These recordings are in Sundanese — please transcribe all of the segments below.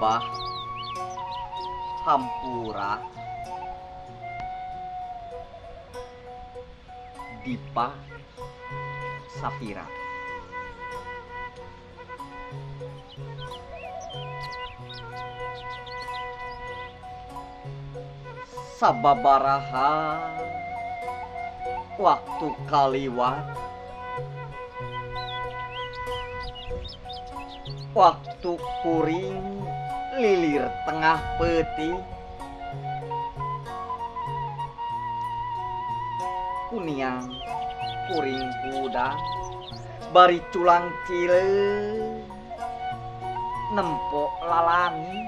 Abah hampura Dipa Safira. Sababaraha waktu kaliwat, waktu kuring lilir tengah peuting, kuniang kuring kuda bari culang cileung nempo lalangi.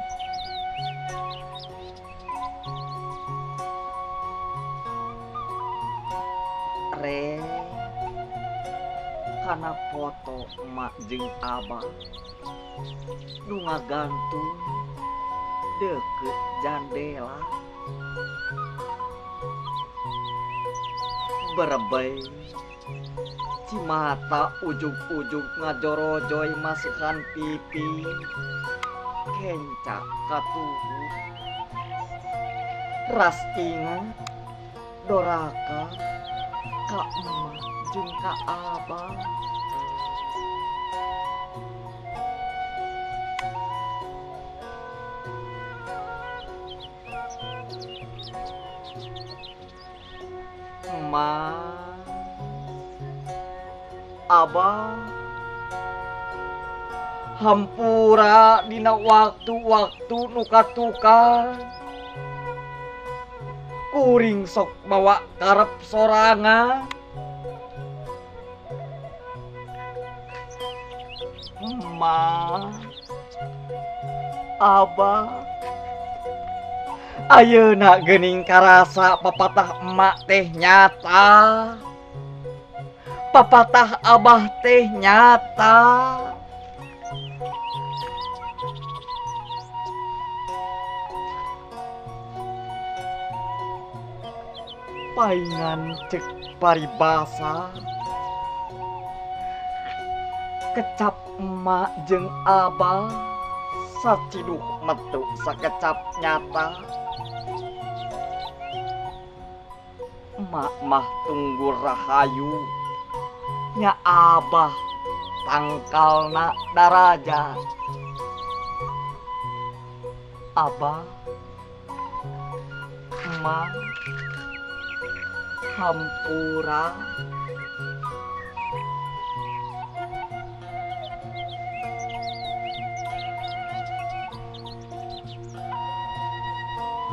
Re kana foto emak jeung abah nu ngagantung deukeut jandela, berebei cimata ujug-ujug ngajorojoy masihan pipi kenca katuhu ras ingat doraka ka emak jeung ka abah. Emak, abah, hampura dina waktu-waktu nu katukang kuring sok mawa karep sorangan. Emak, abah, ayeuna geuning karasa papatah emak teh nyata, papatah abah teh nyata. Paingan cek paribasa kecap emak jeung abah saciduh metu sakecap nyata. Emak mah tunggu rahayu nya abah tangkalna darajat. Abah, emak, hampura.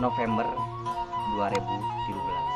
November 2013.